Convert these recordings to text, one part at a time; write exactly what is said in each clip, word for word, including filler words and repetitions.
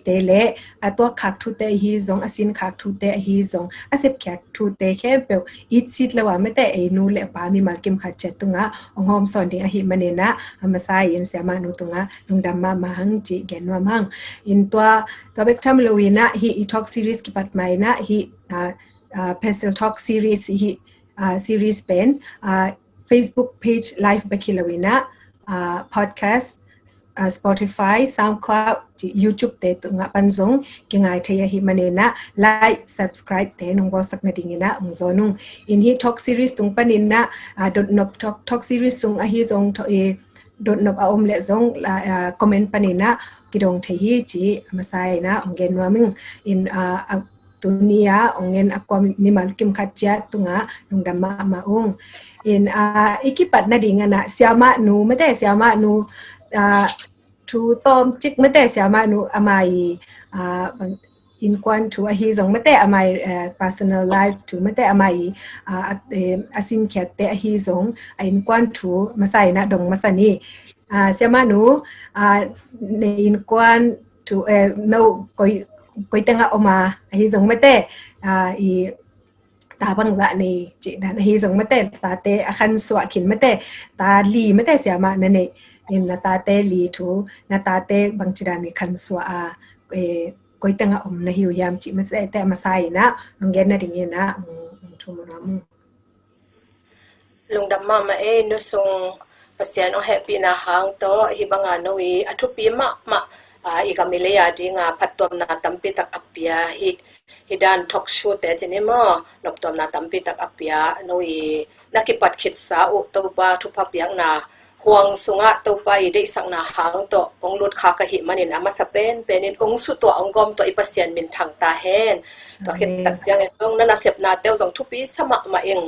te le a tuak khak thute ahi zong, a sin khak thute ahi zong, a sepkhiat thute khempeuh it sit lo a mate ei nu le pa mimal kim khat ciat tungah hong hawm sawn ding ahi maninah a masa in siamah nu tungah lungdam mahmah hang ci gen nuam hang. In tua tua bek tham lo inah hi i talk series kipat ma inah hi a, a, Pastel Talk series hi, a, series pen, a, Facebook page live bek hi lo inah, a, podcast, a, Spotify, SoundCloud, ci YouTube te tungah pan zong kingai thei ahi maninah like, subscribe te nong bawlsak nadinginah ong zawn ung. In hi talk series tung paninah, a, dotnop talk, talk series sung ahi zong tho-, i, dotnop a om le zong la, a, comment paninah kidong thei hi ci a masa inah ong gen nuam ing. In, a, a, tuni a ong gen a kua mimal kim khat ciat tungah lungdam mahmah ung. In, a, i kipat nading anah siamah nu mate, siamah nu, a, thu tawm cik mate, siamah nu amah i, a, innkuan thu ahi zong mate, amah i, a, personal life thu mate, amah i, a, a, e, a sinkhiatte ahi zong a innkuan thu masa inah dong masa ni. A, siamah nu, a, na innkuan thu, e, no koi, koi tengah om a ahi zong mate, a, i ta bangzah nei cih dan ahi zong mate, tate a khansuah khin mate, ta li mate siamah na neih in na tate li thu, na tate bangci dan i khansuah a, e, koi tengah om na hi uh hiam cih mate, te a masa inah ong gen nadinginah ong, ong thum nuam ung. Lungdam mahmah ei, nu sung Pasian ong hehpihna hang tawh hi banga no i a thupi mahmah, a, i gam i lei a dinga phattuamna tampi tak a pia hi, hi dan talk show te ci ni maw, noptuamna tampi tak a pia no i na kipat khitsa uh Topa thupha piakna huang sungah Topa i deihsakna hang tawh ong lut khak ahi manin a masa penpen in ong sutuah ong gawm tawh i Pasian minthang ta hen. Tua khit tak ciangin zong na nasepna teuh zong thupi sa mahmah ing,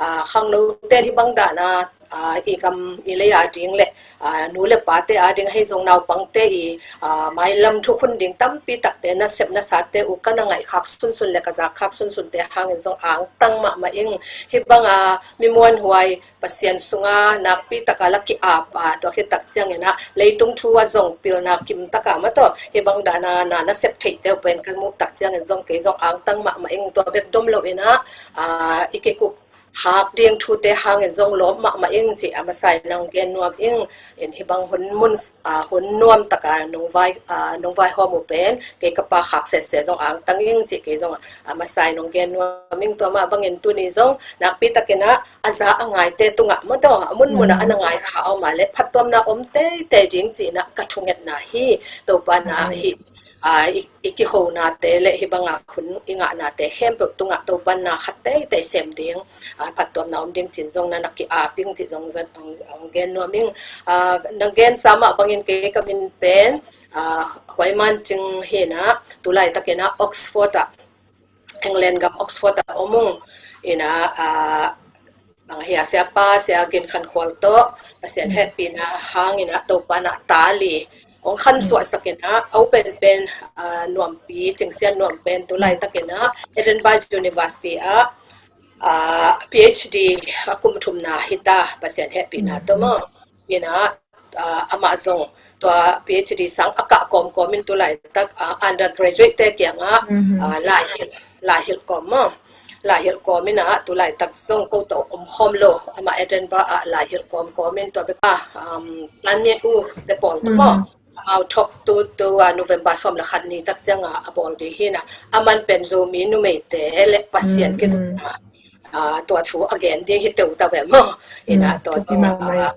a, khangno ten hi bang dana, a, i gam i lei a ding le, a, nu le pate a ding ahi zong naupangte i, a, mailam thukhun ding tampi takte nasep nasate uh ka na ngaih khak sunsun le ka zak khak sunsunte hangin zong angtang mahmah ing. Hi banga mi muanhuai Pasian sunga nakpi taka la ki-ap a, tua khit tak ciangin ah leitung thu a zong pilna kim taka mataw hi bang dana na nasep theih teuh pen ka muh tak ciangin zong kei zong angtang mahmah ing. Tua bek dom lo in ah, a, i kikup khak ding thute hangin zong lawp mahmah ing ci a masa in nong gen nuam ing. In hi bang hun mun, a, hun nuam taka nong vai, a, nong vaihawm uh pen kei ka pa khak sese zong angtang ing ci kei zong a masa in nong gen nuam ing. Tua mah bangin tuni zong nakpi takin ah a za a ngaite tungah mataw a munmun ah a na ngai kha om a le phattuamna om teitei ding ci in ah ka thungetna hi. Topa na hi, a, i, i kihonate le hi banga hun i ngahnate khempeuh tungah Topa na khat teitei sem ding, a, phattuamna om ding cin zong na na ki-ap ing ci zong zat ang, ang gen nuam ing. A, na gensa mah bangin kei ka min pen, a, Huai Man Cing hi in ah tulai takin ah Oxford ah, England gam Oxford ah om ung. In ah, a, bang hi a siapa Sia Gin Khan Khual tawh Pasian hehpihna hangin ah Topa na ta li hong khansuahsak in ah a u penpen, a, Nuampi, Cing Sian Nuam pen tulai takin ah Edinburgh University ah, a, PhD a kum thumna hi ta Pasian hehpihna tawh maw. In ah, a, amah zong tua PhD sang a kah kawmkawm in tulai tak, a, undergraduate te kiangah, a, laihilh, laihilh kawm maw. Laihilh kawm in ah tulai tak zong ko tawh om khawm lo. Amah Edinburgh ah laihilh kawmkawm in tua bek a, um, Tan Mian U te pawl tawh maw. Amau thawk tu, tu, a, November sawm le khat ni tak ciangah a bawl ding hi in ah. Aman pen Zomi numeite le Pasian kizopna, a, tua thu a gen ding hi teu ta ve maw. In ah tua zong, a, a,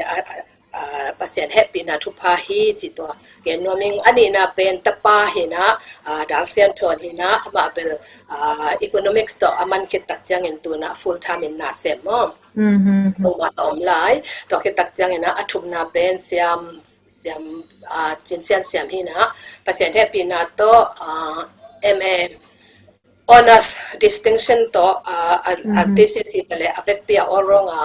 a, a, Pasian hehpihna thupha hi ci tua gen nuam ing. A nihna pen tapa hi in ah, a, Dal Sian Thawn hi in ah amah bel, a, economics tawh a man khit tak ciangin tu in ah full time in na sem maw. Lungmah a om lai. Tua khit tak ciangin ah a thumna pen Siam, Siam, a, Cin Sian Siam hi in ah Pasian hehpihna tawh, a, M A honours distinction tawh, a, a, a thesis hi ta le a vekpi a all round a,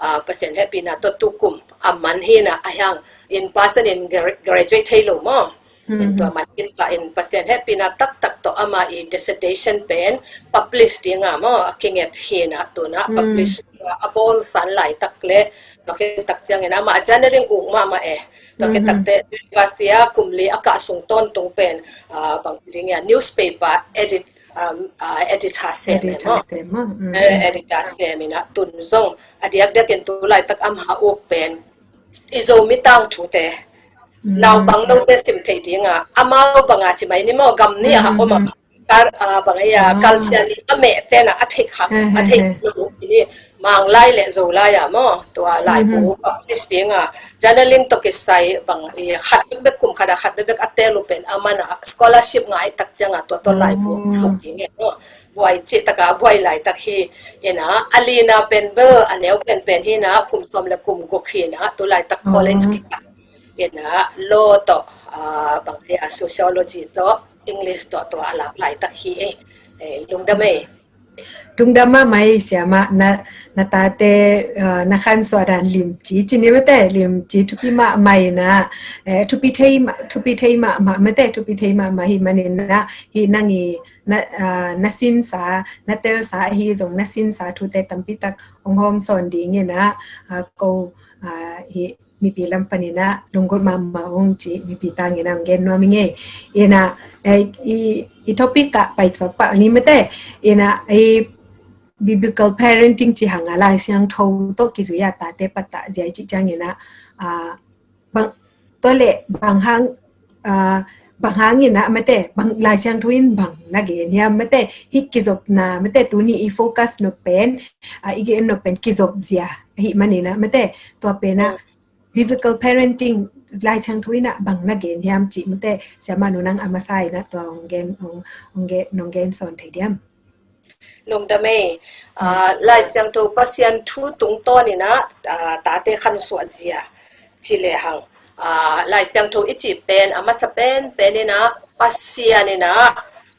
a, Pasian hehpihna tawh tukum a man hi in ah a hiang in person in gra-, graduate thei lo maw. In tua man in ta in Pasian hehpihna taktak tawh ama i dissertation pen publish ding a maw a kinget hi in ah tu in ah publish a bawl san laitak le tua khit tak ciangin amah a journaling uk mahmah e. Tua khit takteh university ah kum li a kah sung tawntung pen, ah, bang ding a newspaper edit, um, ah, editor sem e maw. Editor sem maw? Mm. Eh, editor sem in a tun zong a diakdiakin tu laitak ama uk pen i Zomi tangthute naupang note sim theih ding a, amau bang a ci mai ni maw, gam ni a ha om a, kal, ah, bang a, culture ni a meh ten a, a theih khak, a theih lo ni, Manglai le Zolai a maw, tua laibu Baptist ding a, journaling tawh kisai bang a, khat bekbek kum khat a khat bekbek a tel uh pen, aman a scholarship ngai tak ciang a, tua tawh laibu lo ding e maw. Buai cih tak a, buai laitak hi in a, a lina pen bel, a neu penpen hi in a, kum sawm le kum guk hi in a, tu laitak college kikah in a, law tawh, ah, bang a, sociology tawh, English tawh, tua a lak laitak hi e. Eh, lungdam e. Lungdam mahmah e, siamah, na, na tate, ah, na khansuah dan limci, ci ni mate, limci thupi mahmah in a, eh, thupi thei mah, thupi thei mahmah mate, thupi thei mahmah hi manin a, hi nang i, na, ah, na sinsa, na telsa, hi zong na sinsa thute tampi tak hong hawm sawn ding in a, ah, ko, ah, hi, mipi lam panin a lunggulh mahmah ung ci, mipi tangin a hong gen nuam ing e. In a, eh, i, i topic ah pai tuak pah ni mate. In a, i biblical parenting ci hang a, Lai Siangtho tawh kizui a tate pattah zia i cih ciangin a, ah, bang, tua leh bang hang, ah, bang hangin a mate, bang Lai Siangtho in bang na gen hiam mate, hi kizopna mate, tuni i focus nop pen, ah, i gen nop pen kizop zia hi manin a mate, tua pen a biblical parenting Lai Siangtho in a bang na gen hiam ci mate, siamah nu nang a masa in a tua hong gen, hong, hong gen, nong gen sawn thei diam? Lungdam e. Ah, Lai Siangtho Pasian thu tungtawn in a, ah, tate khansuah zia ci le hang. Ah, Lai Siangtho i cih pen, a masa penpen in a, Pasian in a,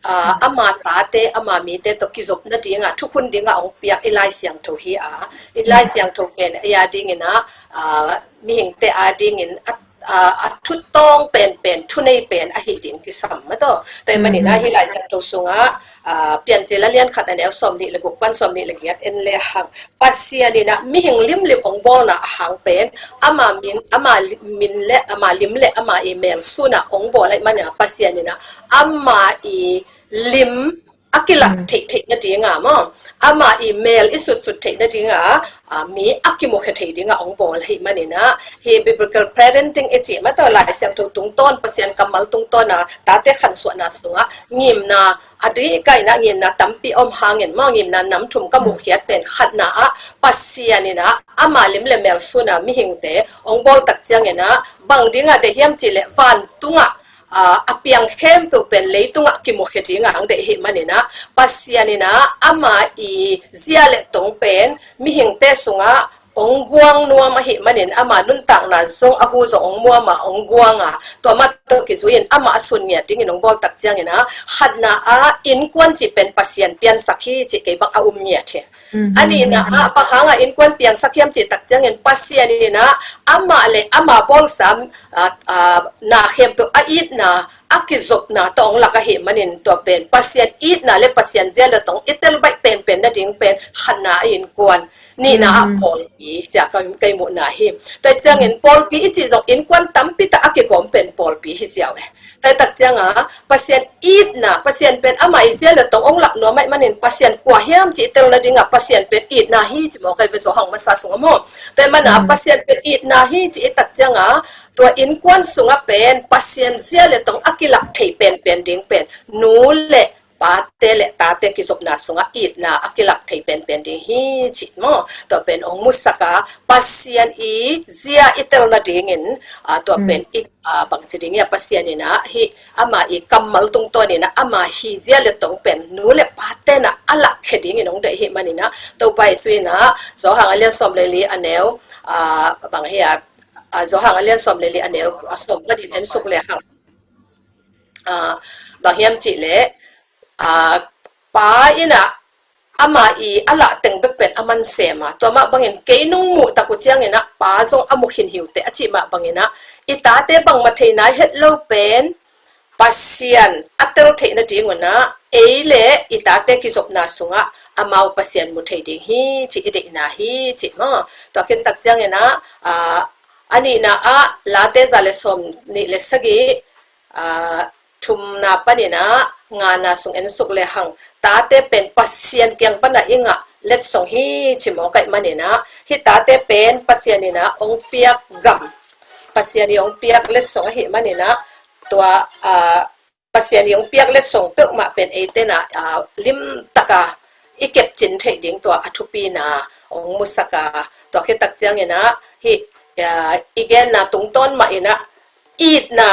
ah, ama tate, ama mite tawh kizop nading a, thukhun ding a hong piak i Lai Siangtho hi a. I Lai Siangtho pen, ei a dingin a, ah, mihingte a dingin a, ah, a thutawng penpen, thunei pen ahi ding kisam mate. Tua hi manin a, hi Lai Siangtho sungah, ah, Piancil a lian khat a neu sawm nih le guk pan sawm nih le giat en le hang. Pasian in a mihing limlim hong bawlna a hang pen, ama min, ama li-, min le, ama lim le, ama i mel sun a hong bawl ahih manin a, Pasian in a ama i lim a kilak theih theih nading a maw, ama i mel i sutsut theih nading a, ah, mi a kimukhia thei ding a hong bawl ahih manin a, hi biblical parenting i cih mate, Lai Siangtho tungtawn, Pasian kammal tungtawn a tate khansuahna sungah ngimna, a dih ka in a ngimna tampi om hangin maw, ngimna nam thum ka muhkhiat pen, khatna ah Pasian in a ama lim le mel sun a mihingte hong bawl tak ciangin a bang ding a deih hiam cih leh vantungah, ah, a piang khempeuh pen leitungah kimukhia ding a hong deih ahih manin a, Pasian in a ama i zia le tong pen mihingte sungah hong guang nuam ahih manin, ama nuntakna zong, a hu zong hong muam a, hong guang a, tua mah tawh kizui in amah a sun ngiat dingin hong bawl tak ciangin a, khatna ah innkuan cih pen Pasian piansak hi cih kei bang a um ngiat hi. A nihna ah bang hang a innkuan piangsak hiam cih tak ciangin, Pasian in a amah le ama bawlsa, ah, ah, na khempeuh a itna, a kizopna tawh hong lak ahih manin, tua pen Pasian itna le Pasian zia le tong i tel baih penpen nading pen khatna a innkuan, nihna ah pawlpi, ci a ka, ka i muhna hi. Tua ciangin pawlpi i cih zong innkuan tampi tak a kigawm pen pawlpi hi ziau e. Tua tak ciang a Pasian itna, Pasian pen ama i zia le tong hong lak nuam ahih manin, Pasian kua hiam cih i tel nading a Pasian pen itna hi ci maw, ka i ve Johan masa sung a maw. Tua ahih manin a Pasian pen itna hi cih i tak ciang a, tua innkuan sungah pen Pasian zia le tong a kilak thei penpen ding pen nu le pate le tate kizopna sungah itna a kilak thei penpen ding hi cih maw. Tua pen hong musak a, Pasian i zia i tel nadingin, ah, tua pen i, ah, bangci ding ia, Pasian in a hi ama i kammal tungtawn in a ama hi zia le tong pen nu le pate na a lakkhia dingin hong deih ahih manin a, Topa Jesu in a Johan a lian sawm le li a neu, ah, bang hi a, ah, Johan a lian sawm le li a neu, ah, sawm panin en suk le hang. Ah, bang hiam cih leh, ah, Pa in a ama i a lah teng bek pen aman sem a, tua mah bangin kei nong muh tak uh ciangin a Pa zong a mu khin hi uh teh a cih mah bangin a, i tate bangmah thei nai het lo pen Pasian a tel theih nadingun a, ei le i tate kizopna sungah amau Pasian mu thei ding hi cih i deihna hi cih maw. Tua khit tak ciangin a, ah, A nihna ah Late za le sawm nih le sagih, aa, thumna panin ah ngana sung en suk le hang, tate pen Pasian kiang pan ah i ngah letsong hi ci mawk ahih manin ah, hih tate pen Pasian in ah hong piak gam, Pasian in hong piak letsong ahih manin ah, tua, aa, Pasian in hong piak letsong peuhmah pen eite in ah, aa, limtak a i kepcin theih ding tua a thupina hong musak a, tua khit tak ciangin ah hih, aa, i genna tungtawn mah in ah itna,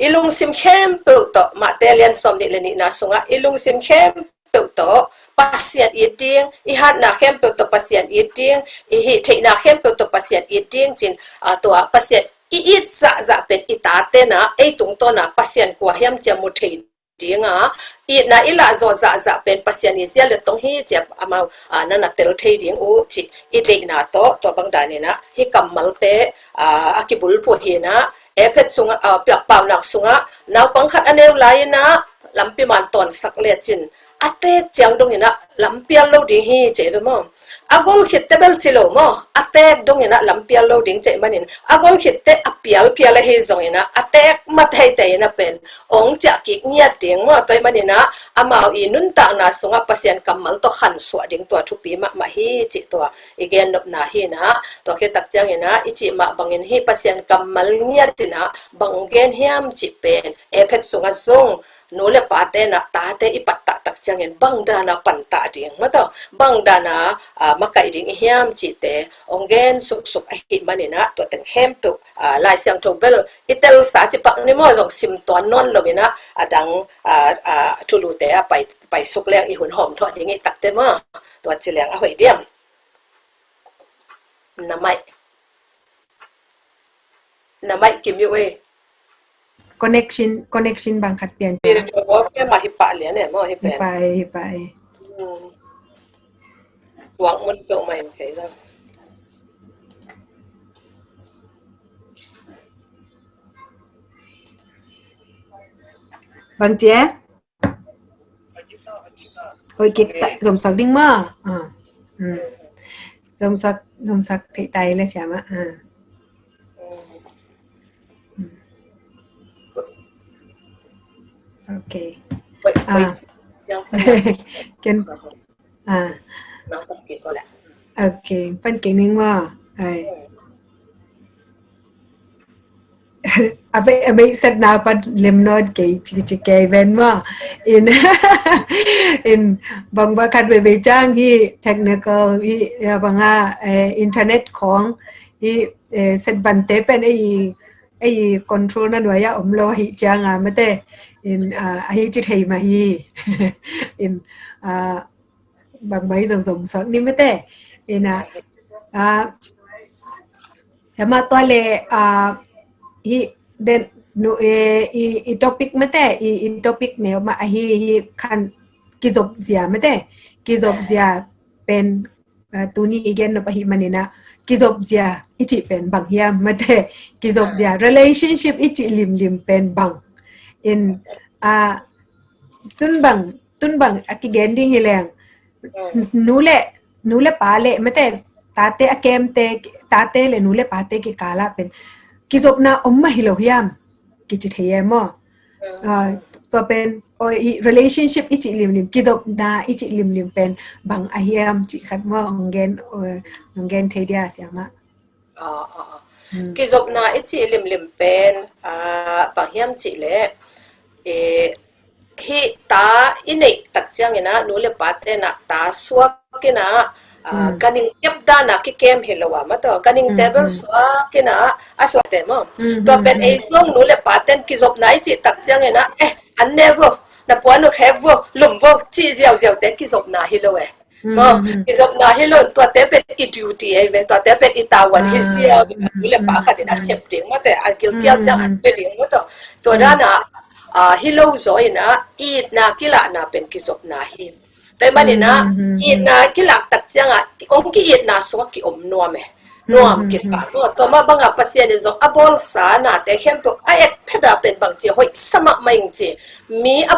i lungsim khempeuh tawh, Mate lian sawm nih le nihna sungah i lungsim khempeuh tawh Pasian it ding, i hatna khempeuh tawh Pasian it ding, i hih theihna khempeuh tawh Pasian it ding ci-in, aa, tua Pasian i it zahzah pen i tate in ah ei tungtawn ah Pasian kua hiam ci-a mu thei ding a, itna i lah zawh zahzah pen Pasian i zia le tong hi ci-a amau, aa, na na tel thei ding uh cih i deihna tawh, tua bang danin ah hih kammalte, aa, a kibulphuh hi-in ah, Efesa sungah, aa, Paunak sungah naupang khat a neu lai-in ah lampi man tawnsak lecin, a teek ciang dongin ah lampial lo ding hi ci ve maw. A gol khitte bel ci lo maw, a teek dongin ah lampial lo ding ci ahih manin, a gol khitte a pialpial ahi zongin ah, a teek ma teitei in ah pen hong ciah kik ngiat ding maw. Tua ahih manin ah amau i nuntakna sungah Pasian kammal tawh khansuah ding tua thupi mahmah hi cih tua i gennopna hi-in ah, tua khit tak ciangin ah i cih mah bangin hih Pasian kammal ngiat in ah bang gen hiam cih pen, Efesa sungah zong nu le pate in ah tate i pattah tak ciangin bang dan a pantah ding maw, tua bang dan a, aa, makaih ding i hiam cihte hong gen suksuk ahih manin ah, tua teng khempeuh, aa, Lai Siangtho bel i telsa ci pak ni maw, zong sim tuan nawn lo-in ah, a dang, aa, aa, thulute ah pai, pai suk leng i hun hawm thuah ding i takte maw, tua ci leng a hoih diam. Na maih. Na maih kim uh ei. Connection, connection bang khat pian. Spiritual warfare mah hi pah lian e maw, hi pen. Hi pah e, hi pah e. Hmm. Tuak mun peuh mah in kei lo. Bang ci e? Hoih kik ta, zomsak ding maw. Ah. Hmm. Zomsak, zomsak theih ta hi le siamah. Ah. Hmm. Ok. Ah. Ken. Ah. Ok, pan kik ning maw. Ai. A bei, a bei set na pan lem nawn kei, ci, ci kei ven maw. In, in bang bang khat bei bei ciang hi technical, hi, ya bang a, eh, internet khong, hi, eh, set vante pen ei, ei control na nuai a om lo hi ciang a mate. In, ah, a hi ci thei mah hi. In, ah, bang mai zong zom suak ni mate. Ina, ah, sama tua le, ah, hi den nu, eh, i, i topic mate, i, i topic neu mah ahi, hi khan kizop zia mate. Kizop zia pen, ah, tuni i gen nop ahih manin ah, kizop zia i cih pen bang hiam mate. Kizop zia, relationship i cih limlim pen bang. In, ah, tun bang, tun bang a kigen ding hi leng. Mm. Nu le, nu le pa le mate, tate a kemte, tate le nu le pate kikal ah pen kizopna om mah hi lo hiam, kici thei e maw. Mm. Ah, tua pen, o, i relationship i cih limlim, kizopna i cih limlim pen bang a hiam cih khat maw, hong gen, o, hong gen thei dia siamah. Ah, ah, ah. Hmm. Kizopna i cih limlim pen, ah, bang hiam cih leh, eh, hih ta i neih tak ciangin ah, nu le pate in ah ta suak in ah, ah, hmm, ganhing kep dan a kikem hi lo a, maw tua, ganhing, hmm, table, hmm, suak in ah, a suakte maw. Hmm, tua pen, hmm, ei zong nu le pate in kizopna i cih tak ciangin ah, eh, an ne vo, na puan uh khek vo, lum vo, cih ziauziaute kizopna hi lo e. Mm, maw, mm, mm. Kizopna hi lo, tuate pen i duty ahi ve, tuate pen i tavuan hi, ah, ziau, mm, nu le pa, mm, khat in a, mm, sep ding mate, a gilkial, mm, ciang an, mm, pe ding maw tua. Tua, mm, dan a, ah, hi lo zaw in ah, itna kilahna pen kizopna hi. Tua ahih manin ah, mm, mm, mm, mm, itna kilak tak ciang ah, hong ki-itna sungah ki-om nuam e. Nuam, hmm, kisa, hmm, maw. Tua mah bang a Pasian in zong a bawlsa nate khempeuh a et phet a pen bang ci, hoih sa mahmah ing ci. Mi a